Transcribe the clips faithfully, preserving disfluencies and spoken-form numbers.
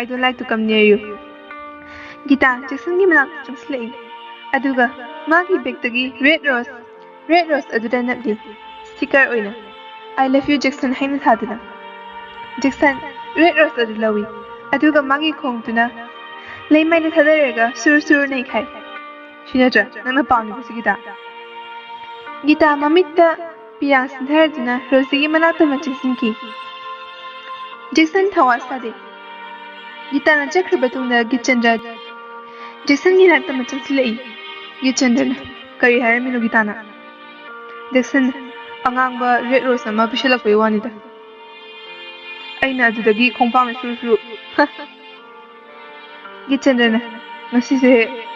I don't like to come near you. Gita ꯖꯦꯛꯁꯟꯒꯤ ꯃꯅꯥꯛꯇ ꯆꯪꯁꯤꯜꯂꯛꯏ꯫ ꯑꯗꯨꯒ ꯃꯥꯒꯤ ꯕꯦꯒꯇꯒꯤ ꯔꯦꯗ ꯔꯣꯁ, ꯔꯦꯗ ꯔꯣꯁ ꯑꯗꯨꯗ ꯅꯞꯂꯤ꯫ ꯁ꯭ꯇꯤꯀꯔ ꯑꯣꯏꯅ "I love you, ꯖꯦꯛꯁꯟ" ꯍꯥꯏꯅ ꯊꯥꯗꯨꯅ꯫ ꯖꯦꯛꯁꯟ ꯔꯦꯗ ꯔꯣꯁ ꯑꯗꯨ ꯂꯧꯏ꯫ ꯑꯗꯨꯒ ꯃꯥꯒꯤ ꯈꯣꯡꯗꯨꯅ ꯂꯩꯃꯥꯏꯗ ꯊꯥꯗꯔꯒ ꯁꯨꯔ ꯁꯨꯔ ꯅꯩꯈꯥꯏ꯫ "ꯁꯤ ꯅꯠꯇ꯭ꯔꯥ ꯅꯪꯅ ꯄꯥꯝꯂꯤꯕꯁꯤ, ꯒꯤꯇꯥ?" ꯒꯤꯇꯥ ꯃꯃꯤꯠꯇ ꯄꯤꯌꯥꯡ ꯁꯤꯟꯊꯔꯗꯨꯅ ꯔꯣꯁꯤꯒꯤ ꯃꯅꯥꯛꯇ ꯑꯃ ꯆꯪꯁꯤꯟꯈꯤ꯫ ꯖꯦꯛꯁꯟ ꯊꯋꯥ ꯁꯥꯗꯦ꯫ ꯒꯤꯇꯥꯅ ꯆꯠꯈ꯭ꯔꯕ ꯇꯨꯡꯗ ꯒꯤꯠꯆꯟꯗ꯭ꯔ ꯖꯦꯛꯁꯟꯒꯤ ꯅꯥꯛꯇ ꯑꯃ ꯆꯪꯁꯤꯜꯂꯛꯏ꯫ ꯒꯤꯠꯆꯟꯗ꯭ꯔꯅ "ꯀꯔꯤ ꯍꯥꯏꯔꯝꯃꯤꯅꯣ, ꯒꯤꯇꯥꯅ?" ꯖꯦꯛꯁꯟ ꯑꯉꯥꯡꯕ ꯔꯦꯗ ꯔꯣꯁ ꯑꯃ ꯄꯤꯁꯜꯂꯛꯄꯒꯤ ꯋꯥꯅꯤꯗ꯫ ꯑꯩꯅ ꯑꯗꯨꯗꯒꯤ ꯈꯣꯡꯄꯥꯛꯅ ꯁꯨꯔꯨ ꯁꯨꯔꯨ꯫ ꯒꯤꯠꯆꯟꯗ꯭ꯔꯅ "ꯉꯁꯤꯁꯦ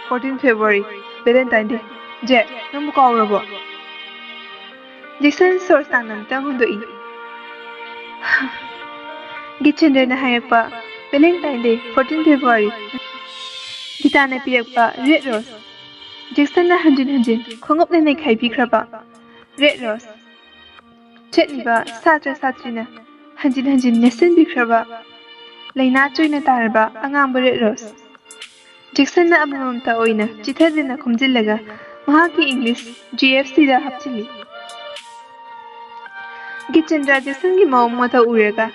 fourteen February, Valentine Day꯫ ꯖꯦꯛ, ꯅꯪꯕꯨ ꯀꯥꯎꯔꯕꯣ?" ꯖꯦꯛꯁꯟ ꯁꯣꯔ ꯁꯥꯡꯅ ꯑꯃꯨꯛꯇꯪ ꯍꯣꯟꯗꯣꯛꯏ꯫ ꯒꯤꯠꯆꯟꯗ꯭ꯔꯅ ꯍꯥꯏꯔꯛꯄ "Valentine Day, fourteen February"꯫ ꯒꯤꯇꯥꯅ ꯄꯤꯔꯛꯄ ꯔꯦꯗ ꯔꯣꯁ꯫ ꯖꯦꯛꯁꯟꯅ ꯍꯟꯖꯤꯟ ꯍꯟꯖꯤꯟ ꯈꯣꯡꯎꯞꯅ ꯅꯩꯈꯥꯏꯕꯤꯈ꯭ꯔꯕ ꯔꯦꯗ ꯔꯣꯁ꯫ ꯆꯠꯂꯤꯕ ꯁꯥꯇ꯭ꯔ ꯁꯥꯇ꯭ꯔꯤꯅ ꯍꯟꯖꯤꯟ ꯍꯟꯖꯤꯟ ꯅꯦꯠꯁꯤꯟꯕꯤꯈ꯭ꯔꯕ ꯂꯩꯅꯥ ꯆꯣꯏꯅ ꯇꯥꯔꯕ ꯑꯉꯥꯡꯕ ꯔꯦꯗ ꯔꯣꯁ꯫ ꯖꯦꯛꯁꯟꯅ ꯑꯃꯃꯝꯇ ꯑꯣꯏꯅ ꯆꯤꯊꯗꯨꯅ ꯈꯣꯝꯖꯤꯜꯂꯒ ꯃꯍꯥꯛꯀꯤ ꯏꯪꯂꯤꯁ G F Cꯗ ꯍꯥꯞꯆꯤꯜꯂꯤ꯫ ꯒꯤꯠꯆꯟꯗ꯭ꯔ ꯖꯦꯛꯁꯟꯒꯤ ꯃꯑꯣꯡ ꯃꯇꯧ ꯎꯔꯒ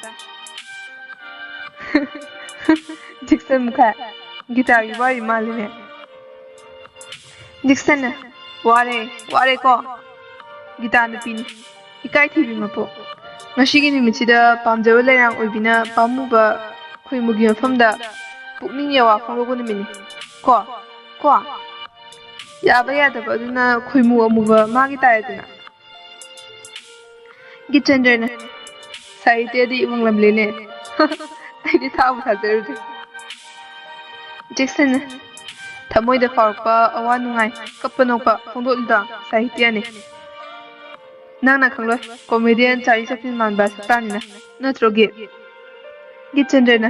"ꯖꯦꯛꯁꯟ ꯃꯈꯥ ꯒꯤꯇꯥꯒꯤ ꯋꯥꯔꯤ ꯃꯥꯜꯂꯤꯅꯦ꯫" ꯖꯦꯛꯁꯟꯅ "ꯋꯥꯔꯦ, ꯋꯥꯔꯦꯀꯣ꯫ ꯒꯤꯇꯥ ꯅꯨꯄꯤꯅꯤ, ꯏꯀꯥꯏ ꯊꯤꯕꯤ ꯃꯄꯣꯛ꯫ ꯉꯁꯤꯒꯤ ꯅꯨꯃꯤꯠꯁꯤꯗ ꯄꯥꯝꯖꯕ ꯂꯩꯔꯥꯡ ꯑꯣꯏꯕꯤꯅ ꯄꯥꯝꯃꯨꯕ ꯈꯣꯏꯃꯨꯒꯤ ꯃꯐꯝꯗ ꯄꯨꯛꯅꯤꯡ ꯌꯥꯋꯥ ꯐꯣꯡꯗꯣꯛꯄ ꯅꯨꯃꯤꯠꯅꯤ꯫ ꯀꯣ, ꯀꯣ꯫ ꯌꯥꯕ ꯌꯥꯗꯕ ꯑꯗꯨꯅ ꯈꯣꯏꯃꯨ ꯑꯃꯨꯕ ꯃꯥꯒꯤ ꯇꯥꯔꯦꯗꯅ꯫" ꯒꯤꯠꯆꯟꯗ꯭ꯔꯅ "ꯁꯥꯍꯤꯇ꯭ꯌꯗꯤ ꯏꯃꯪ ꯂꯝꯂꯦꯅꯦ꯫ ꯑꯩꯗꯤ ꯊꯥꯕꯨ ꯊꯥꯖꯔꯨꯗꯦ꯫" ꯖꯦꯛꯁꯟꯅ ꯊꯃꯣꯏꯗ ꯐꯥꯎꯔꯛꯄ ꯑꯋꯥ ꯅꯨꯡꯉꯥꯏ, ꯀꯞꯄ ꯅꯣꯛꯄ ꯐꯣꯡꯗꯣꯛꯂꯤꯗꯣ ꯁꯥꯍꯤꯇ꯭ꯌꯅꯤ꯫ ꯅꯪꯅ ꯈꯪꯂꯣꯏ, ꯀꯣꯃꯦꯗꯤꯌꯟ ꯆꯥꯔꯂꯤ ꯆꯦꯄ꯭ꯂꯤꯟ ꯃꯥꯟꯕ ꯁꯛꯇꯥꯅꯤꯅ꯫ ꯅꯠꯇ꯭ꯔꯣ, ꯒꯤꯠ? ꯒꯤꯠꯆꯟꯗ꯭ꯔꯅ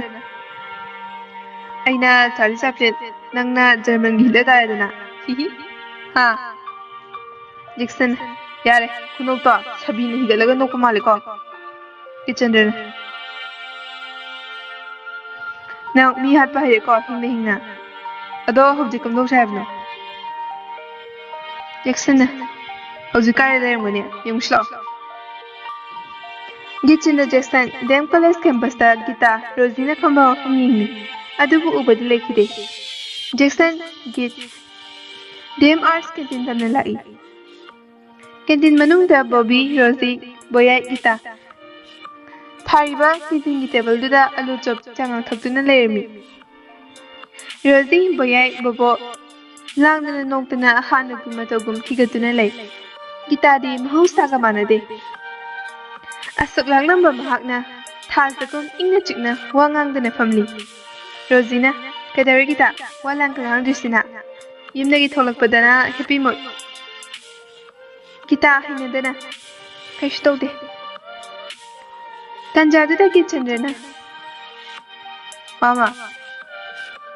ꯑꯩꯅ ꯆꯥꯔꯂꯤ ꯆꯥꯄ꯭ꯂꯤꯟ, ꯅꯪꯅ ꯖꯔꯃꯟꯒꯤ ꯍꯤꯠꯂꯔ ꯇꯥꯔꯦꯗꯅ꯫ ꯍꯤꯍꯤ꯫ ꯍꯥ? ꯖꯦꯛꯁꯟ, ꯌꯥꯔꯦ, ꯈꯨꯅꯣꯛꯇꯣ ꯁꯥꯕꯤꯅ ꯍꯤꯒꯠꯂꯒ ꯅꯣꯛꯄ ꯃꯥꯜꯂꯦꯀꯣ꯫ ꯀꯤꯆꯟꯗ꯭ꯔꯅ, ꯅꯪ ꯃꯤ ꯍꯥꯠꯄ ꯍꯩꯔꯦꯀꯣ, ꯍꯤꯡꯅ ꯍꯤꯡꯅ꯫ ꯑꯗꯣ ꯍꯧꯖꯤꯛ ꯀꯝꯗꯧꯁꯦ ꯍꯥꯏꯕꯅꯣ? ꯖꯦꯛꯁꯟꯅ, ꯍꯧꯖꯤꯛ ꯀꯥꯏꯗ ꯂꯩꯔꯝꯒꯅꯤ? ꯌꯦꯡꯉꯨꯁꯤ ꯂꯥꯛꯑꯣ꯫ ꯒꯤꯆꯤꯟꯗ ꯖꯦꯛꯁꯟ ꯗꯦꯝ ꯀꯣꯂꯦꯖ ꯀꯦꯝꯄꯁꯇ ꯒꯤꯇꯥ, ꯔꯣꯖꯤꯅ ꯐꯝꯕ ꯃꯐꯝ ꯌꯦꯡꯂꯤ꯫ ꯑꯗꯨꯕꯨ ꯎꯕꯗꯤ ꯂꯩꯈꯤꯗꯦ꯫ ꯖꯦꯛꯁꯟ, ꯒꯤꯠ, ꯗꯦꯝ ꯑꯥꯔꯠꯁ ꯀꯦꯟꯇꯤꯟ ꯇꯝꯅ ꯂꯥꯛꯏ꯫ ꯀꯦꯟꯇꯤꯟ ꯃꯅꯨꯡꯗ ꯕꯣꯕꯤ, ꯔꯣꯖꯤ, ꯕꯣꯌꯥꯏ, ꯒꯤꯇꯥ ꯊꯥꯔꯤꯕ ꯀꯦꯟꯇꯤꯟꯒꯤ ꯇꯦꯕꯜꯗꯨꯗ ꯑꯂꯨ ꯆꯣꯞ ꯆꯉꯥꯡ ꯊꯛꯇꯨꯅ ꯂꯩꯔꯝꯃꯤ꯫ ꯔꯣꯖꯤ, ꯕꯣꯌꯥꯏ, ꯕꯣꯕꯣ ꯂꯥꯡꯗꯅ ꯅꯣꯛꯇꯅ ꯑꯍꯥꯟꯕꯒꯨꯝ ꯃꯇꯧꯒꯨꯝ ꯊꯤꯒꯠꯇꯨꯅ ꯂꯩ꯫ ꯒꯤꯇꯥꯗꯤ ꯃꯍꯧꯁꯥꯒ ꯃꯥꯟꯅꯗꯦ꯫ ꯑꯁꯨꯛ ꯂꯥꯡꯂꯝꯕ ꯃꯍꯥꯛꯅ ꯊꯥ ꯆꯥꯛꯈꯨꯝ ꯏꯪꯅ ꯆꯤꯛꯅ ꯋꯥ ꯉꯥꯡꯗꯅ ꯐꯝꯂꯤ꯫ ꯔꯣꯖꯤꯅ, "ꯀꯩꯗꯧꯔꯦ ꯒꯤꯇꯥ? ꯋꯥ ꯂꯥꯡꯒ ꯉꯥꯡꯗ꯭ꯔꯤꯁꯤꯅ? ꯌꯨꯝꯗꯒꯤ ꯊꯣꯛꯂꯛꯄꯗꯅ ꯍꯦꯞꯄꯤ ꯃꯨꯗ꯫ ꯒꯤꯇꯥ ꯍꯩꯅꯗꯅ, "ꯀꯩꯁꯨ ꯇꯧꯗꯦ꯫" ꯇꯟꯖꯥꯗꯨꯗ ꯒꯤꯆꯟꯗ꯭ꯔꯅ, "ꯃꯥꯃ,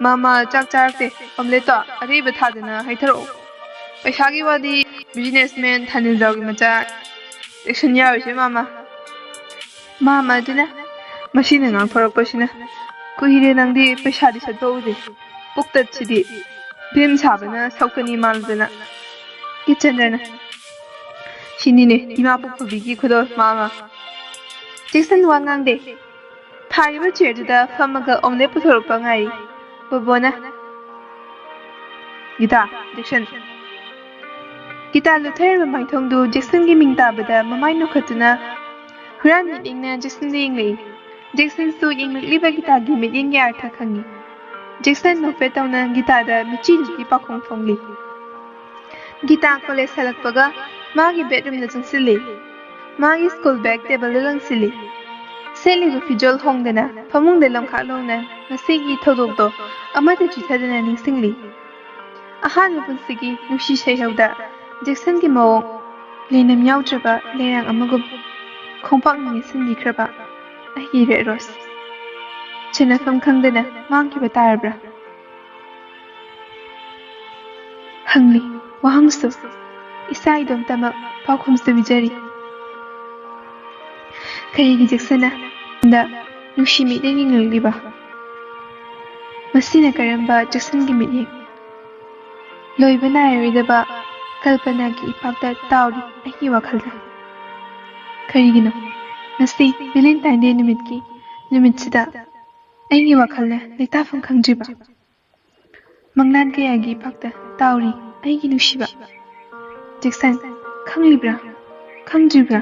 ꯃꯥꯃ ꯆꯥꯛ ꯆꯥꯔꯛꯇꯦ, ꯑꯣꯝꯂꯦꯠꯇꯣ ꯑꯔꯩꯕ ꯊꯥꯗꯅ ꯍꯩꯊꯔꯛꯑꯣ꯫ ꯄꯩꯁꯥꯒꯤ ꯋꯥꯗꯤ ꯕꯤꯖꯤꯅꯦꯁꯃꯦꯟ ꯊꯥꯅꯤꯜꯖꯥꯎꯒꯤ ꯃꯆꯥ ꯑꯦꯛꯁꯟ ꯌꯥꯎꯔꯤꯁꯦ ꯃꯥꯃ꯫" ꯃꯥꯃ ꯑꯗꯨꯅ, "ꯃꯁꯤꯅ ꯉꯥꯡꯊꯣꯔꯛꯄꯁꯤꯅ, ꯀꯨꯏꯔꯦ ꯅꯪꯗꯤ ꯄꯩꯁꯥꯗꯤ ꯁꯠꯄ ꯎꯗꯦ꯫ ꯄꯨꯛꯇꯠꯁꯤꯗꯤ ꯐꯤꯂꯝ ꯁꯥꯕꯅ ꯁꯛꯀꯅꯤ ꯃꯥꯜꯂꯗꯅ꯫" ꯒꯤꯆꯟꯗ꯭ꯔꯅ, "ꯁꯤꯅꯤꯅꯦ ꯏꯃꯥ ꯄꯣꯛꯐꯕꯤꯒꯤ ꯈꯨꯗꯣꯜ ꯃꯥꯃ꯫" ꯖꯦꯛꯁꯟ ꯋꯥ ꯉꯥꯡꯗꯦ꯫ ꯊꯥꯔꯤꯕ ꯆꯤꯌꯔꯗꯨꯗ ꯐꯝꯃꯒ ꯑꯣꯝꯂꯦꯠ ꯄꯨꯊꯣꯔꯛꯄ ꯉꯥꯏꯔꯤ꯫ ꯕꯣꯕꯣꯅ, "ꯒꯤꯇꯥ, ꯖꯦꯛꯁꯟ꯫" ꯒꯤꯇꯥ ꯂꯨꯞꯊꯔꯤꯕ ꯃꯥꯏꯊꯣꯡꯗꯨ ꯖꯦꯛꯁꯟꯒꯤ ꯃꯤꯡ ꯇꯥꯕꯗ ꯃꯃꯥꯏ ꯅꯣꯛꯈꯠꯇꯨꯅ ꯍꯨꯔꯥꯟ ꯃꯤꯠꯌꯦꯡꯅ ꯖꯦꯛꯁꯟꯗ ꯌꯦꯡꯂꯛꯏ꯫ ꯖꯦꯛꯁꯟꯁꯨ ꯌꯦꯡꯂꯛꯂꯤꯕ ꯒꯤꯇꯥꯒꯤ ꯃꯤꯠꯌꯦꯡꯒꯤ ꯑꯔꯊ ꯈꯪꯏ꯫ ꯖꯦꯛꯁꯟ ꯅꯣꯛꯐꯦꯠ ꯇꯧꯅ ꯒꯤꯇꯥꯗ ꯃꯤꯠꯆꯤ ꯂꯨꯛꯀꯤ ꯄꯥꯎꯈꯣꯡ ꯐꯣꯡꯂꯤ꯫ ꯒꯤꯇꯥ ꯀꯣꯂꯦꯖ ꯍꯜꯂꯛꯄꯒ ꯃꯥꯒꯤ ꯕꯦꯗꯔꯨꯝꯗ ꯆꯪꯁꯤꯜꯂꯤ꯫ ꯃꯥꯒꯤ ꯁ꯭ꯀꯨꯜ ꯕꯦꯒ ꯇꯦꯕꯜꯗ ꯂꯪꯁꯤꯜꯂꯤ꯫ ꯁꯦꯠꯂꯤꯕ ꯐꯤꯖꯣꯜ ꯍꯣꯡꯗꯅ ꯐꯃꯨꯡꯗ ꯂꯝꯈꯥꯛ ꯂꯣꯡꯅ ꯉꯁꯤꯒꯤ ꯊꯧꯗꯣꯛꯇꯣ ꯑꯃꯠꯇ ꯆꯤꯊꯗꯅ ꯅꯤꯡꯁꯤꯡꯂꯤ꯫ ꯑꯍꯥꯟꯕ ꯄꯨꯟꯁꯤꯒꯤ ꯅꯨꯡꯁꯤ ꯁꯩꯍꯧꯗ ꯖꯦꯛꯁꯟꯒꯤ ꯃꯑꯣꯡ, ꯂꯩꯅꯝ ꯌꯥꯎꯗ꯭ꯔꯕ ꯂꯩꯔꯥꯡ ꯑꯃꯒꯨꯝ ꯈꯣꯡꯄꯥꯛꯅ ꯌꯩꯁꯤꯟꯕꯤꯈ꯭ꯔꯕ ꯑꯩꯒꯤ ꯔꯦꯗ ꯔꯣꯁ꯫ ꯁꯦꯟꯅꯐꯝ ꯈꯪꯗꯅ ꯃꯥꯡꯈꯤꯕ ꯇꯥꯔꯕ꯭ꯔꯥ? ꯍꯪꯂꯤ ꯋꯥꯍꯪꯁꯨ ꯏꯁꯥ ꯏꯇꯣꯝꯇꯃꯛ ꯄꯥꯎꯈꯨꯝꯁꯨ ꯄꯤꯖꯔꯤ꯫ ꯀꯔꯤꯒꯤ ꯖꯦꯛꯁꯟꯅ ꯅꯨꯡꯁꯤ ꯃꯤꯠꯅ ꯌꯦꯡꯂꯛꯂꯤꯕ? ꯃꯁꯤꯅ ꯀꯔꯝꯕ ꯖꯦꯛꯁꯟꯒꯤ ꯃꯤꯠꯌꯦꯡ? ꯂꯣꯏꯕ ꯅꯥꯏꯔꯔꯣꯏꯗꯕ ꯀꯜꯄꯅꯥꯒꯤ ꯏꯄꯥꯛꯇ ꯇꯥꯎꯔꯤ ꯑꯩꯒꯤ ꯋꯥꯈꯜꯗ꯫ ꯀꯔꯤꯒꯤꯅꯣ ꯉꯁꯤ ꯚꯦꯂꯦꯟꯇꯥꯏꯟ ꯗꯦ ꯅꯨꯃꯤꯠꯀꯤ ꯅꯨꯃꯤꯠꯁꯤꯗ ꯑꯩꯒꯤ ꯋꯥꯈꯜꯅ ꯂꯩꯇꯥꯐꯝ ꯈꯪꯗ꯭ꯔꯤꯕ? ꯃꯪꯂꯥꯟ ꯀꯌꯥꯒꯤ ꯏꯄꯥꯛꯇ ꯇꯥꯎꯔꯤ ꯑꯩꯒꯤ ꯅꯨꯡꯁꯤꯕ꯫ ꯖꯦꯛꯁꯟ, ꯈꯪꯂꯤꯕ꯭ꯔꯥ? ꯈꯪꯗ꯭ꯔꯤꯕ꯭ꯔꯥ?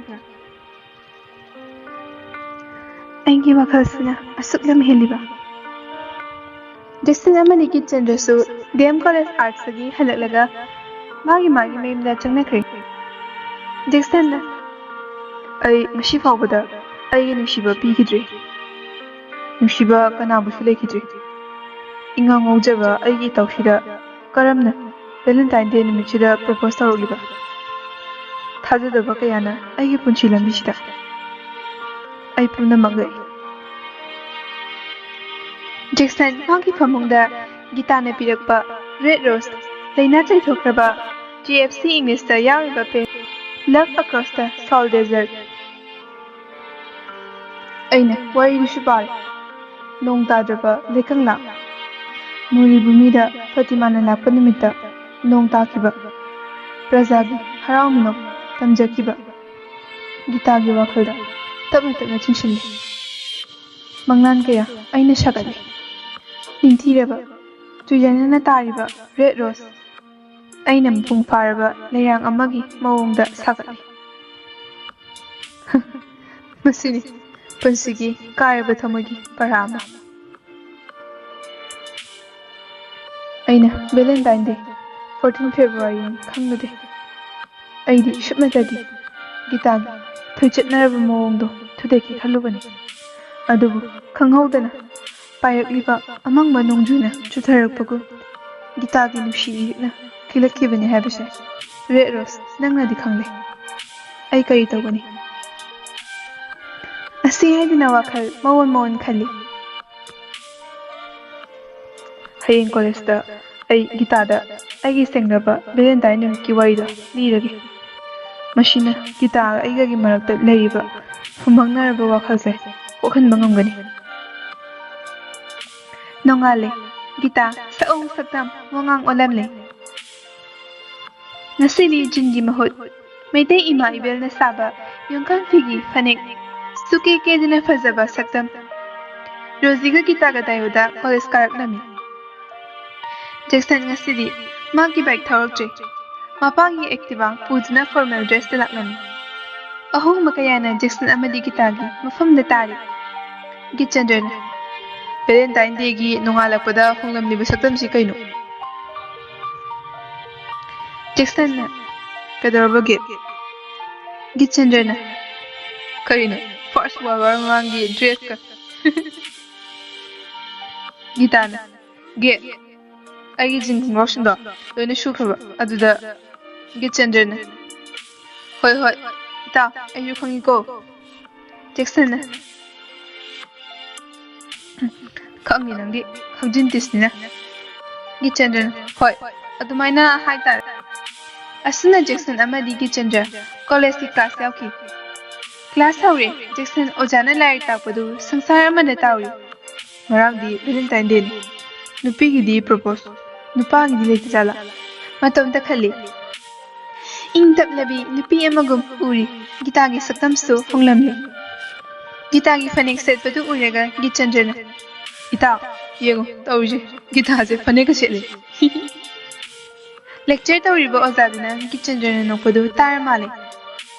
ꯑꯩꯒꯤ ꯋꯥꯈꯜꯁꯤꯅ ꯑꯁꯨꯛ ꯂꯝ ꯍꯦꯜꯂꯤꯕ꯫ ꯖꯦꯛꯁꯟ ꯑꯃꯗꯤ ꯀꯤꯠꯆꯟꯗꯁꯨ ꯗꯤ ꯑꯦꯝ ꯀꯣꯂꯦꯖ ꯑꯥꯔꯠꯁꯇꯒꯤ ꯍꯜꯂꯛꯂꯒ ꯃꯥꯒꯤ ꯃꯥꯒꯤ ꯃꯌꯨꯝꯗ ꯆꯪꯅꯈ꯭ꯔꯦ꯫ ꯖꯦꯛꯁꯟꯅ, "ꯑꯩ ꯉꯁꯤ ꯐꯥꯎꯕꯗ ꯑꯩꯒꯤ ꯅꯨꯡꯁꯤꯕ ꯄꯤꯈꯤꯗ꯭ꯔꯤ꯫ ꯅꯨꯡꯁꯤꯕ ꯀꯅꯥꯕꯨꯁꯨ ꯂꯩꯈꯤꯗ꯭ꯔꯤ꯫ ꯏꯉꯥꯎ ꯉꯥꯎꯖꯕ ꯑꯩꯒꯤ ꯏꯇꯧꯁꯤꯗ ꯀꯔꯝꯅ ꯚꯦꯂꯦꯟꯇꯥꯏꯟ ꯗꯦ ꯅꯨꯃꯤꯠꯁꯤꯗ ꯄ꯭ꯔꯣꯄꯣꯁ ꯇꯧꯔꯛꯂꯤꯕ? ꯊꯥꯖꯗꯕ ꯀꯌꯥꯅ ꯑꯩꯒꯤ ꯄꯨꯟꯁꯤ ꯂꯝꯕꯤꯁꯤꯗ ꯑꯩ ꯄꯨꯝꯅꯃꯛ ꯂꯣꯏ꯫" ꯖꯦꯛꯁꯟ ꯃꯥꯒꯤ ꯐꯃꯨꯡꯗ ꯒꯤꯇꯥꯅ ꯄꯤꯔꯛꯄ ꯔꯦꯗ ꯔꯣꯁ ꯂꯩꯅꯥ ꯆꯩꯊꯣꯛꯈ꯭ꯔꯕ ꯖꯤ ꯑꯦꯐ ꯁꯤ ꯏꯪꯂꯤꯁꯇ ꯌꯥꯎꯔꯤꯕ ꯄꯦ Love Across the Salt Desert꯫ ꯑꯩꯅ ꯋꯥꯔꯤꯗꯨꯁꯨ ꯄꯥꯔꯦ꯫ ꯅꯣꯡ ꯇꯥꯗ꯭ꯔꯕ ꯂꯩꯀꯪꯂꯥ ꯃꯨꯔꯤꯚꯨꯃꯤꯗ ꯐꯇꯤꯃꯥꯅ ꯂꯥꯛꯄ ꯅꯨꯃꯤꯠꯇ ꯅꯣꯡ ꯇꯥꯈꯤꯕ꯫ ꯄ꯭ꯔꯖꯥꯒꯤ ꯍꯔꯥꯎ ꯃꯤꯅꯣꯛ ꯇꯝꯖꯈꯤꯕ꯫ ꯒꯤꯇꯥꯒꯤ ꯋꯥꯈꯜꯗ ꯇꯞꯅ ꯇꯞꯅ ꯆꯤꯡꯁꯤꯜꯂꯤ꯫ ꯃꯪꯂꯥꯟ ꯀꯌꯥ ꯑꯩꯅ ꯁꯥꯒꯠꯂꯤ꯫ ꯅꯤꯡꯊꯤꯔꯕ ꯆꯨꯖꯅꯅ ꯇꯥꯔꯤꯕ ꯔꯦꯗ ꯔꯣꯁ ꯑꯩꯅ ꯃꯄꯨꯡ ꯐꯥꯔꯕ ꯂꯩꯔꯥꯡ ꯑꯃꯒꯤ ꯃꯑꯣꯡꯗ ꯁꯥꯒꯠꯂꯤ꯫ ꯃꯁꯤꯅꯤ ꯄꯨꯟꯁꯤꯒꯤ ꯀꯥꯏꯔꯕ ꯊꯃꯣꯏꯒꯤ ꯄꯔꯥ ꯑꯃ꯫ ꯑꯩꯅ ꯚꯦꯂꯦꯟꯇꯥꯏꯟ ꯗꯦ, ꯐꯣꯔꯇꯤꯟ ꯐꯦꯕ꯭ꯔꯨꯋꯥꯔꯤꯅꯤ ꯈꯪꯂꯨꯗꯦ꯫ ꯑꯩꯗꯤ ꯁꯨꯞꯅꯇꯒꯤ ꯒꯤꯇꯥꯒꯤ ꯊꯣꯏꯆꯠꯅꯔꯕ ꯃꯑꯣꯡꯗꯣ ꯊꯨꯗꯦꯛꯀꯦ ꯈꯜꯂꯨꯕꯅꯤ꯫ ꯑꯗꯨꯕꯨ ꯈꯪꯍꯧꯗꯅ ꯄꯥꯏꯔꯛꯂꯤꯕ ꯑꯃꯪꯕ ꯅꯣꯡꯖꯨꯅ ꯆꯨꯊꯔꯛꯄꯒꯨꯝ ꯒꯤꯇꯥꯒꯤ ꯅꯨꯡꯁꯤ ꯏꯌꯦꯛꯅ ꯊꯤꯜꯂꯛꯈꯤꯕꯅꯤ ꯍꯥꯏꯕꯁꯦ ꯔꯦꯗ ꯔꯣꯁ ꯅꯪꯅꯗꯤ ꯈꯪꯂꯦ꯫ ꯑꯩ ꯀꯔꯤ ꯇꯧꯒꯅꯤ? ꯑꯁꯤ ꯍꯥꯏꯗꯨꯅ ꯋꯥꯈꯜ ꯃꯑꯣꯟ ꯃꯑꯣꯟ ꯈꯜꯂꯤ꯫ ꯍꯌꯦꯡ ꯀꯣꯂꯦꯖꯇ ꯑꯩ ꯒꯤꯇꯥꯗ ꯑꯩꯒꯤ ꯁꯦꯡꯅꯕ ꯚꯦꯂꯦꯟꯇꯥꯏꯟ ꯅꯨꯃꯤꯠꯀꯤ ꯋꯥꯔꯤꯗꯣ ꯂꯤꯔꯒꯦ꯫ ꯃꯁꯤꯅ ꯒꯤꯇꯥꯒ ꯑꯩꯒꯒꯤ ꯃꯔꯛꯇ ꯂꯩꯔꯤꯕ ꯐꯨꯝꯕꯪꯅꯔꯕ ꯋꯥꯈꯜꯁꯦ ꯀꯣꯛꯍꯟꯕ ꯉꯝꯒꯅꯤ꯫ ꯅꯣꯡꯉꯥꯜꯂꯦ꯫ ꯒꯤꯇꯥ ꯁꯛꯑꯣꯡ ꯁꯛꯇꯝ ꯋꯥꯉꯥꯡ ꯑꯣꯜꯂꯝꯂꯦ꯫ ꯉꯁꯤꯗꯤ ꯖꯤꯟꯒꯤ ꯃꯍꯨꯠ ꯃꯩꯇꯩ ꯏꯃꯥ ꯏꯕꯦꯜꯅ ꯁꯥꯕ ꯌꯣꯡꯈꯪ ꯐꯤꯒꯤ ꯐꯅꯦꯛ ꯁꯨꯀꯦ ꯀꯦꯗꯨꯅ ꯐꯖꯕ ꯁꯛꯇꯝ꯫ ꯔꯣꯖꯤꯒ ꯒꯤꯇꯥꯒ ꯗꯥꯏꯌꯣꯗ ꯀꯣꯂꯦꯖ ꯀꯥꯔꯛꯂꯝꯃꯤ꯫ ꯖꯦꯛꯁꯟ ꯉꯁꯤꯗꯤ ꯃꯥꯒꯤ ꯕꯥꯏꯛ ꯊꯧꯔꯛꯇ꯭ꯔꯦ꯫ ꯃꯄꯥꯒꯤ ꯑꯦꯛꯇꯤꯚꯥ ꯄꯨꯗꯨꯅ ꯐꯣꯔꯃꯦꯜ ꯗ꯭ꯔꯦꯁꯇ ꯂꯥꯛꯂꯝꯃꯤ꯫ ꯑꯍꯣꯡꯕ ꯀꯌꯥꯅ ꯖꯦꯛꯁꯟ ꯑꯃꯗꯤ ꯒꯤꯇꯥꯒꯤ ꯃꯐꯝꯗ ꯇꯥꯔꯤ꯫ ꯒꯤꯠꯆꯟꯗ꯭ꯔꯅ, "ꯚꯦꯂꯦꯟꯇꯥꯏꯟ ꯗꯦꯒꯤ ꯅꯣꯡꯉꯥꯜꯂꯛꯄꯗ ꯍꯣꯡꯂꯝꯂꯤꯕ ꯁꯛꯇꯝꯁꯤ ꯀꯩꯅꯣ?" ꯖꯦꯛꯁꯟꯅ, "ꯀꯩꯗꯧꯔꯕꯒꯦ?" ꯒꯤꯠꯆꯟꯗ꯭ꯔꯅ, "ꯀꯔꯤꯅꯣ, ꯐꯥꯔꯁ ꯋꯥꯔꯜ ꯋꯥꯔ ꯃꯃꯥꯡꯒꯤ ꯗ꯭ꯔꯦꯁꯀ?" ꯒꯤꯇꯥꯅ, "ꯒꯦ, ꯑꯩꯒꯤ ꯖꯤꯟ ꯈꯣꯡꯒ꯭ꯔꯥꯎꯁꯤꯡꯗꯣ ꯂꯣꯏꯅ ꯁꯨꯈ꯭ꯔꯕ?" ꯑꯗꯨꯗ ꯒꯤꯠꯆꯟꯗ꯭ꯔꯅ, "ꯍꯣꯏ, ꯍꯣꯏ, ꯏꯇꯥ, ꯑꯩꯁꯨ ꯈꯪꯉꯤꯀꯣ꯫" ꯖꯦꯛꯁꯟꯅ, "ꯈꯪꯅꯤ ꯅꯪꯗꯤ, ꯈꯪꯖꯤꯟ ꯇꯤꯁꯅꯤꯅ꯫" ꯒꯤꯠꯆꯟꯗ꯭ꯔꯅ, "ꯍꯣꯏ, ꯑꯗꯨꯃꯥꯏꯅ ꯍꯥꯏꯇꯥꯔꯦ꯫" ꯑꯁꯨꯝꯅ ꯖꯦꯛꯁꯟ ꯑꯃꯗꯤ ꯒꯤꯠꯆꯟꯗ꯭ꯔ ꯀꯣꯂꯦꯖꯀꯤ ꯀ꯭ꯂꯥꯁ ꯌꯥꯎꯈꯤ꯫ ꯀ꯭ꯂꯥꯁ ꯍꯧꯔꯦ꯫ ꯖꯦꯛꯁꯟ ꯑꯣꯖꯥꯅ ꯂꯥꯏꯔꯤꯛ ꯇꯥꯛꯄꯗꯨ ꯁꯪꯁꯥꯔ ꯑꯃꯗ ꯇꯥꯎꯔꯤ꯫ ꯉꯔꯥꯡꯗꯤ ꯚꯦꯂꯦꯟꯇꯥꯏꯟ ꯗꯦꯅꯤ꯫ ꯅꯨꯄꯤꯒꯤꯗꯤ ꯄ꯭ꯔꯣꯄꯣꯁ, ꯅꯨꯄꯥꯒꯤꯗꯤ ꯂꯩꯇꯖꯥꯠꯂꯥ? ꯃꯇꯣꯝꯇ ꯈꯜꯂꯤ꯫ ꯏꯪ ꯇꯞꯂꯕꯤ ꯅꯨꯄꯤ ꯑꯃꯒꯨꯝ ꯎꯔꯤ꯫ ꯒꯤꯇꯥꯒꯤ ꯁꯛꯇꯝꯁꯨ ꯍꯣꯡꯂꯝꯂꯤ꯫ ꯒꯤꯇꯥꯒꯤ ꯐꯅꯦꯛ ꯁꯦꯠꯄꯗꯨ ꯎꯔꯒ ꯒꯤꯠꯆꯟꯗ꯭ꯔꯅ, "ꯏꯇꯥ, ꯌꯦꯡꯉꯨ ꯇꯧꯔꯤꯁꯦ, ꯒꯤꯇꯥꯁꯦ ꯐꯅꯦꯛꯀ ꯁꯦꯠꯂꯦ꯫" ꯂꯦꯛꯆꯔ ꯇꯧꯔꯤꯕ ꯑꯣꯖꯥꯗꯨꯅ ꯒꯤꯠꯆꯟꯗ꯭ꯔꯅ ꯅꯣꯛꯄꯗꯨ ꯇꯥꯔ ꯃꯥꯜꯂꯦ꯫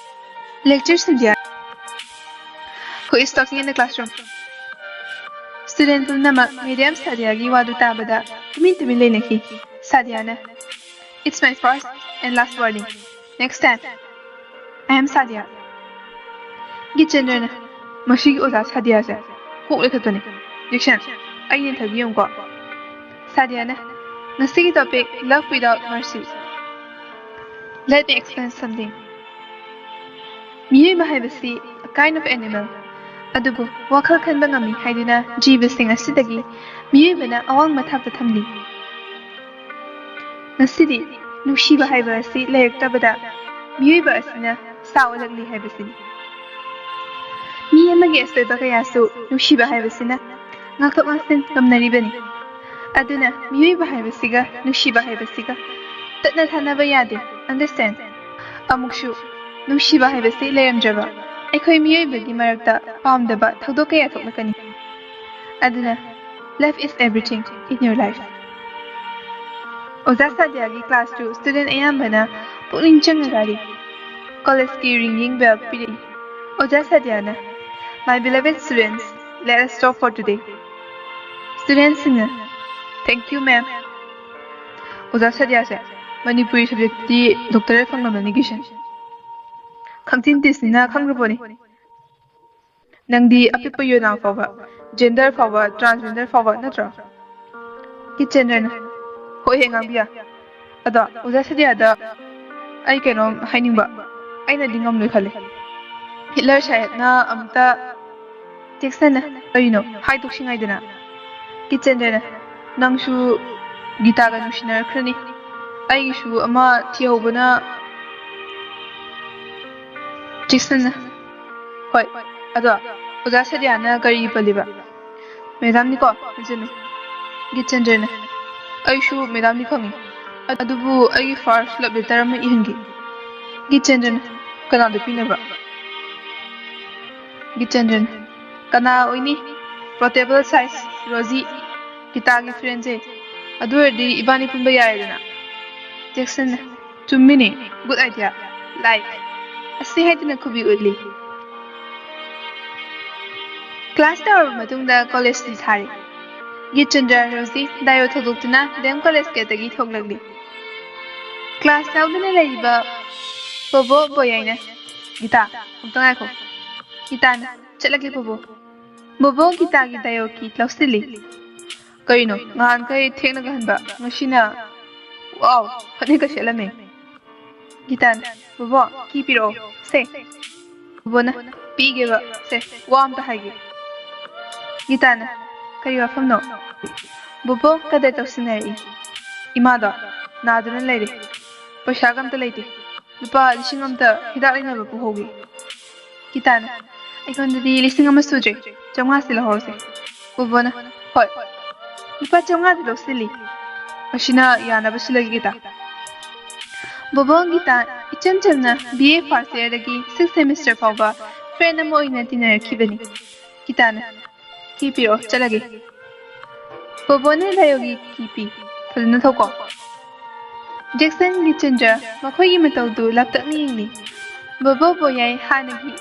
Lecture Sandhya. Who is talking in the classroom? Student ꯄꯨꯝꯅꯃꯛ ꯃꯦꯗꯥꯝ ꯁꯥꯗꯤꯌꯥꯒꯤ ꯋꯥꯗꯨ ꯇꯥꯕꯗ ꯇꯨꯃꯤꯟ ꯇꯨꯃꯤꯟ ꯂꯩꯅꯈꯤ꯫ ꯁꯥꯗꯤꯌꯥꯅ, "It's my first and last warning. Next time, I am Sadiya." ꯒꯤꯠꯆꯟꯗ꯭ꯔꯅ, "ꯃꯁꯤꯒꯤ ꯑꯣꯖꯥ ꯁꯥꯗꯤꯌꯥꯁꯦ ꯀꯣꯛ ꯂꯩꯈꯠꯄꯅꯦ꯫ ꯖꯦꯛꯁꯟ, ꯑꯩꯅ ꯊꯥꯕꯤ ꯌꯦꯡꯉꯨꯀꯣ꯫" ꯁꯥꯗꯤꯌꯥꯅ, "ꯉꯁꯤꯒꯤ topic, love without mercy꯫ Let me explain something. ꯃꯤꯑꯣꯏꯕ ꯍꯥꯏꯕꯁꯤ a kind of animal꯫ ꯑꯗꯨꯕꯨ ꯋꯥꯈꯜ ꯈꯟꯕ ꯉꯝꯃꯤ ꯍꯥꯏꯗꯨꯅ ꯖꯤꯕꯁꯤꯡ ꯑꯁꯤꯗꯒꯤ ꯃꯤꯑꯣꯏꯕꯅ ꯑꯋꯥꯡꯕ ꯊꯥꯛꯇ ꯊꯝꯂꯤ꯫ ꯉꯁꯤꯗꯤ ꯅꯨꯡꯁꯤꯕ ꯍꯥꯏꯕ ꯑꯁꯤ ꯂꯩꯔꯛꯇꯕꯗ ꯃꯤꯑꯣꯏꯕ ꯑꯁꯤꯅ ꯁꯥ ꯑꯣꯜꯂꯛꯂꯤ ꯍꯥꯏꯕꯁꯤꯅꯤ꯫ ꯃꯤ ꯑꯃꯒꯤ ꯑꯁꯣꯏꯕ ꯀꯌꯥꯁꯨ ꯅꯨꯡꯁꯤꯕ ꯍꯥꯏꯕꯁꯤꯅ ꯉꯥꯛꯊꯣꯛ ꯉꯥꯛꯁꯤꯟ ꯉꯝꯅꯔꯤꯕꯅꯤ꯫ ꯑꯗꯨꯅ ꯃꯤꯑꯣꯏꯕ ꯍꯥꯏꯕꯁꯤꯒ ꯅꯨꯡꯁꯤꯕ ꯍꯥꯏꯕꯁꯤꯒ ꯇꯠꯅ ꯊꯥꯅꯕ ꯌꯥꯗꯦ꯫ Understand? ꯑꯃꯨꯛꯁꯨ, ꯅꯨꯡꯁꯤꯕ ꯍꯥꯏꯕꯁꯤ ꯂꯩꯔꯝꯗ꯭ꯔꯕ ꯑꯩꯈꯣꯏ ꯃꯤꯑꯣꯏꯕꯒꯤ ꯃꯔꯛꯇ ꯄꯥꯝꯗꯕ ꯊꯧꯗꯣꯛ ꯀꯌꯥ ꯊꯣꯛꯂꯛꯀꯅꯤ꯫ ꯑꯗꯨꯅ, love is everything in your life. ꯑꯣꯖꯥ ꯁꯥꯗꯤꯌꯥꯒꯤ ꯀ꯭ꯂꯥꯁꯇꯨ ꯁ꯭ꯇꯨꯗꯦꯟ ꯑꯌꯥꯝꯕꯅ ꯄꯨꯛꯅꯤꯡ ꯆꯪꯅ ꯇꯥꯔꯤ꯫ ꯀꯣꯂꯦꯖꯀꯤ ringing bell ꯄꯤꯔꯛꯏ꯫ ꯑꯣꯖꯥ ꯁꯥꯗꯤꯌꯥꯅ, "My beloved students, let us stop for today." ꯁ꯭ꯇꯨꯗꯦꯟꯁꯤꯡꯅ, "Thank you, ma'am." ꯑꯣꯖꯥ ꯁꯥꯗꯤꯌꯥꯁꯦ ꯃꯅꯤꯄꯨꯔꯤ ꯁꯕꯖꯦꯛꯇꯤ ꯗꯣꯛꯇꯔꯦꯠ ꯐꯪꯂꯕꯅꯤ, ꯀꯤꯁꯟ꯫ ꯈꯪꯆꯤꯟ ꯇꯤꯁꯅꯤꯅ ꯈꯪꯈ꯭ꯔ ꯄꯣꯠꯅꯤ꯫ ꯅꯪꯗꯤ ꯑꯄꯤꯛꯄ ꯌꯣꯅꯥ ꯐꯥꯎꯕ, ꯖꯦꯟꯗꯔ ꯐꯥꯎꯕ, ꯇ꯭ꯔꯥꯟꯁꯖꯦꯟꯗꯔ ꯐꯥꯎꯕ ꯅꯠꯇ꯭ꯔꯣ? ꯀꯤꯆꯟꯗ꯭ꯔꯅ, "ꯍꯣꯏ ꯍꯦ ꯉꯥꯡꯕꯤꯌꯥ꯫ ꯑꯗꯣ ꯑꯣꯖꯥ ꯁꯗꯤꯌꯥꯗ ꯑꯩ ꯀꯩꯅꯣꯝ ꯍꯥꯏꯅꯤꯡꯕ, ꯑꯩꯅꯗꯤ ꯉꯝꯂꯣꯏ ꯈꯜꯂꯦ꯫ ꯍꯤꯠꯂꯔ ꯁꯥꯍꯦꯕꯅ ꯑꯃꯨꯛꯇ ꯆꯦꯛꯁꯟꯅ, ꯀꯔꯤꯅꯣ ꯍꯥꯏꯗꯣꯛꯁꯤ ꯉꯥꯏꯗꯅ?" ꯀꯤꯆꯟꯗ꯭ꯔꯅ, "ꯅꯪꯁꯨ ꯒꯤꯇꯥꯒ ꯅꯨꯡꯁꯤꯅꯔꯛꯈ꯭ꯔꯅꯤ꯫ ꯑꯩꯒꯤꯁꯨ ꯑꯃ ꯊꯤꯍꯧꯕꯅ ꯆꯦꯛꯁꯟꯅ꯫ ꯍꯣꯏ, ꯑꯗꯣ ꯑꯣꯖꯥ ꯁꯗꯤꯌꯥꯅ ꯀꯔꯤ ꯄꯜꯂꯤꯕ?" "ꯃꯦꯗꯥꯝꯅꯤꯀꯣ, ꯍꯥꯏꯖꯅꯨ꯫" ꯒꯤꯠꯆꯟꯗ꯭ꯔꯅ, "ꯑꯩꯁꯨ ꯃꯦꯗꯥꯝꯅꯤ ꯈꯪꯉꯤ, ꯑꯗꯨꯕꯨ ꯑꯩꯒꯤ ꯐꯥꯔꯁ ꯂꯞ ꯂꯦꯇꯔ ꯑꯃ ꯏꯍꯟꯒꯦ꯫" ꯒꯤꯠꯆꯟꯗ꯭ꯔꯅ, "ꯀꯅꯥꯗ ꯄꯤꯅꯕ?" ꯒꯤꯠꯆꯟꯗ꯭ꯔꯅ, "ꯀꯅꯥ ꯑꯣꯏꯅꯤ? ꯄꯣꯔꯇꯦꯕꯜ ꯁꯥꯏꯖ ꯔꯣꯖꯤ, ꯒꯤꯇꯥꯒꯤ ꯐ꯭ꯔꯦꯟꯁꯦ꯫ ꯑꯗꯨ ꯑꯣꯏꯔꯗꯤ ꯏꯕꯥꯅꯤ ꯄꯨꯟꯕ ꯌꯥꯔꯦꯗꯅ?" ꯖꯦꯛꯁꯟꯅ, "ꯆꯨꯝꯃꯤꯅꯦ, ꯒꯨꯗ ꯑꯥꯏꯗꯤꯌꯥ꯫ ꯂꯥꯏꯛ꯫" ꯑꯁꯤ ꯍꯥꯏꯗꯨꯅ ꯈꯨꯕꯤ ꯎꯠꯂꯤ꯫ ꯀ꯭ꯂꯥꯁ ꯇꯧꯔꯕ ꯃꯇꯨꯡꯗ ꯀꯣꯂꯦꯖ ꯁꯨꯇꯤ ꯊꯥꯔꯦ꯫ ꯒꯤꯠꯆꯟꯗ꯭ꯔ ꯔꯣꯖꯤ ꯗꯥꯏꯑꯣ ꯊꯧꯗꯣꯛꯇꯨꯅ ꯗꯤ ꯑꯦꯝ ꯀꯣꯂꯦꯖ ꯒꯦꯠꯇꯒꯤ ꯊꯣꯛꯂꯛꯂꯤ꯫ ꯀ꯭ꯂꯥꯁ ꯌꯥꯎꯗꯅ ꯂꯩꯔꯤꯕ ꯕꯣꯕꯣ ꯕꯣꯌꯥꯏꯅ, "ꯒꯤꯇꯥ, ꯑꯝꯇ ꯉꯥꯏꯈꯣ꯫" ꯒꯤꯇꯥꯅ, "ꯆꯠꯂꯒꯦ ꯕꯣꯕꯣ꯫" ꯕꯣꯕꯣ ꯒꯤꯇꯥꯒꯤ ꯗꯥꯏꯑꯣ ꯀꯤ ꯂꯧꯁꯤꯜꯂꯤ꯫ "ꯀꯩꯅꯣ, ꯉꯍꯥꯟꯈꯩ ꯊꯦꯡꯅꯒ ꯍꯟꯕ, ꯉꯁꯤꯅ, ꯋꯥꯎ, ꯐꯅꯦꯛꯀ ꯁꯦꯠꯂꯝꯃꯦ꯫" ꯒꯤꯇꯥꯅ, "ꯕꯣꯕꯣ, ꯀꯤ ꯄꯤꯔꯛꯑꯣ ꯁꯦ꯫" ꯕꯣꯕꯣꯅ, ꯄꯤꯒꯦꯕ꯫ ꯁꯦ, ꯋꯥ ꯑꯝꯇ ꯍꯥꯏꯒꯦ꯫ ꯒꯤꯇꯥꯅ, "ꯀꯔꯤ ꯋꯥꯐꯝꯅꯣ?" "ꯕꯣꯕꯣ ꯀꯗꯔ ꯇꯧꯁꯤꯟꯅꯔꯛꯏ꯫ ꯏꯃꯥꯗꯣ ꯅꯥꯗꯨꯅ ꯂꯩꯔꯦ꯫ ꯄꯩꯁꯥꯒ ꯑꯝꯇ ꯂꯩꯇꯦ꯫ ꯂꯨꯄꯥ ꯂꯤꯁꯤꯡ ꯑꯝꯇ ꯍꯤꯗꯥꯛ ꯂꯩꯅꯕ ꯄꯨꯍꯧꯒꯦ꯫" ꯒꯤꯇꯥꯅ, "ꯑꯩꯉꯣꯟꯗꯗꯤ ꯂꯤꯁꯤꯡ ꯑꯃ ꯁꯨꯗ꯭ꯔꯦ꯫ ꯆꯥꯝꯃꯉꯥꯁꯤ ꯂꯧꯍꯧꯔꯁꯦ꯫" ꯕꯣꯕꯣꯅ, "ꯍꯣꯏ, ꯂꯨꯄꯥ ꯆꯥꯝꯃꯉꯥꯗꯤ ꯂꯧꯁꯤꯜꯂꯤ꯫ ꯃꯁꯤꯅ ꯌꯥꯅꯕ ꯁꯤꯜꯂꯒꯦ ꯒꯤꯇꯥ꯫" ꯕꯣꯕꯣ ꯒꯤꯇꯥ ꯏꯆꯝ ꯆꯝꯅ B A first yearꯗꯒꯤ sixth semester ꯐꯥꯎꯕ friend ꯑꯃ ꯑꯣꯏꯅ ꯇꯤꯟꯅꯔꯛꯈꯤꯕꯅꯤ꯫ ꯒꯤꯇꯥꯅ, "ꯀꯤ ꯄꯤꯔꯛꯑꯣ, ꯆꯠꯂꯒꯦ꯫" ꯕꯣꯕꯣꯅ ꯗꯥꯏꯌꯣꯒꯤ ꯀꯤ ꯄꯤ꯫ "ꯐꯖꯅ ꯊꯧꯀꯣ꯫" ꯖꯦꯛꯁꯟꯒꯤ ꯆꯟꯗ꯭ꯔ ꯃꯈꯣꯏꯒꯤ ꯃꯇꯧꯗꯨ ꯂꯥꯞꯇꯛꯅ ꯌꯦꯡꯂꯤ꯫ ꯕꯣꯕꯣ ꯕꯣꯌꯥꯏ ꯍꯥꯟꯅꯒꯤ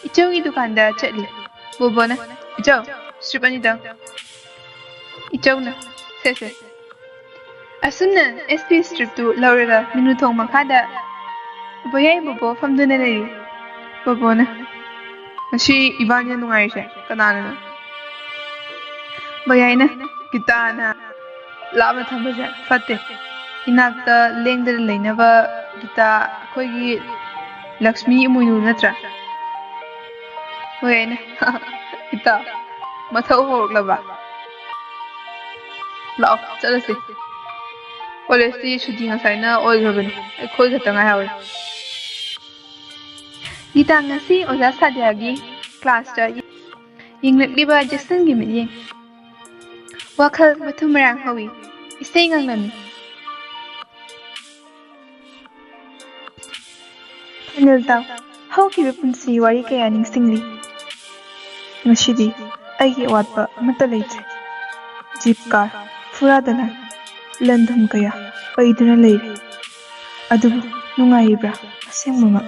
ꯏꯆꯧꯒꯤ ꯗꯨꯀꯥꯟꯗ ꯆꯠꯂꯤ꯫ ꯕꯣꯕꯣꯅ, "ꯏꯆꯧ, strip ꯑꯅꯤꯗꯪ꯫" ꯏꯆꯧꯅ, "ꯁꯦ, ꯁꯦ꯫" ꯑꯁꯨꯝꯅ S P stripꯇꯨ ꯂꯧꯔꯒ ꯃꯤꯅꯨ ꯊꯣꯡ ꯃꯈꯥꯗ ꯕꯣꯌꯥꯏ ꯕꯣꯕꯣ ꯐꯝꯗꯨꯅ ꯂꯩꯔꯤ꯫ ꯕꯣꯕꯣꯅ, "ꯉꯁꯤ ꯏꯕꯥꯅꯤꯅ ꯅꯨꯡꯉꯥꯏꯔꯤꯁꯦ ꯀꯅꯥꯅꯅꯣ?" ꯕꯣꯌꯥꯏꯅ, "ꯒꯤꯇꯥꯅ ꯂꯥꯞꯅ ꯊꯝꯕꯁꯦ ꯐꯠꯇꯦ꯫ ꯏꯅꯥꯛꯇ ꯂꯦꯡꯗꯅ ꯂꯩꯅꯕ ꯒꯤꯇꯥ ꯑꯩꯈꯣꯏꯒꯤ ꯂꯛꯁꯃꯤ ꯏꯃꯣꯏꯅꯨ ꯅꯠꯇ꯭ꯔꯥ?" ꯕꯣꯌꯥꯏꯅ, "ꯒꯤꯇꯥ, ꯃꯊꯧ ꯍꯧꯔꯛꯂꯕ? ꯂꯥꯛꯑꯣ, ꯆꯠꯂꯁꯤ꯫ ꯀꯣꯂꯦꯖꯇꯤ ꯁꯨꯇꯤ ꯉꯁꯥꯏꯅ ꯑꯣꯏꯈ꯭ꯔꯕꯅꯤ꯫ ꯑꯩꯈꯣꯏ ꯈꯛꯇ ꯉꯥꯏꯍꯧꯔꯦ꯫" ꯒꯤꯇꯥ ꯉꯁꯤ ꯑꯣꯖꯥ ꯁꯥꯗ꯭ꯌꯥꯒꯤ ꯀ꯭ꯂꯥꯁꯇ ꯌꯦꯡꯂꯛꯂꯤꯕ ꯖꯦꯛꯁꯟꯒꯤ ꯃꯤꯠꯌꯦꯡ꯫ ꯋꯥꯈꯜ ꯃꯊꯨꯝ ꯃꯔꯥꯡ ꯍꯧꯏ꯫ ꯏꯁꯩ ꯉꯪꯂꯝꯃꯤ꯫ ꯐꯥꯏꯅꯦꯜ ꯇꯥꯎ꯫ ꯍꯧꯈꯤꯕ ꯄꯨꯟꯁꯤ ꯋꯥꯔꯤ ꯀꯌꯥ ꯅꯤꯡꯁꯤꯡꯂꯤ꯫ ꯉꯁꯤꯗꯤ ꯑꯩꯒꯤ ꯑꯋꯥꯠꯄ ꯑꯃꯠꯇ ꯂꯩꯇ꯭ꯔꯦ꯫ ꯖꯤꯞ ꯀꯥꯔ, ꯐꯨꯔꯥ ꯗꯂꯥꯟ, ꯂꯟ ꯊꯨꯝ ꯀꯌꯥ ꯄꯩꯗꯨꯅ ꯂꯩꯔꯦ꯫ ꯑꯗꯨꯕꯨ ꯅꯨꯡꯉꯥꯏꯔꯤꯕ꯭ꯔꯥ ꯑꯁꯦꯡꯕꯃꯛ?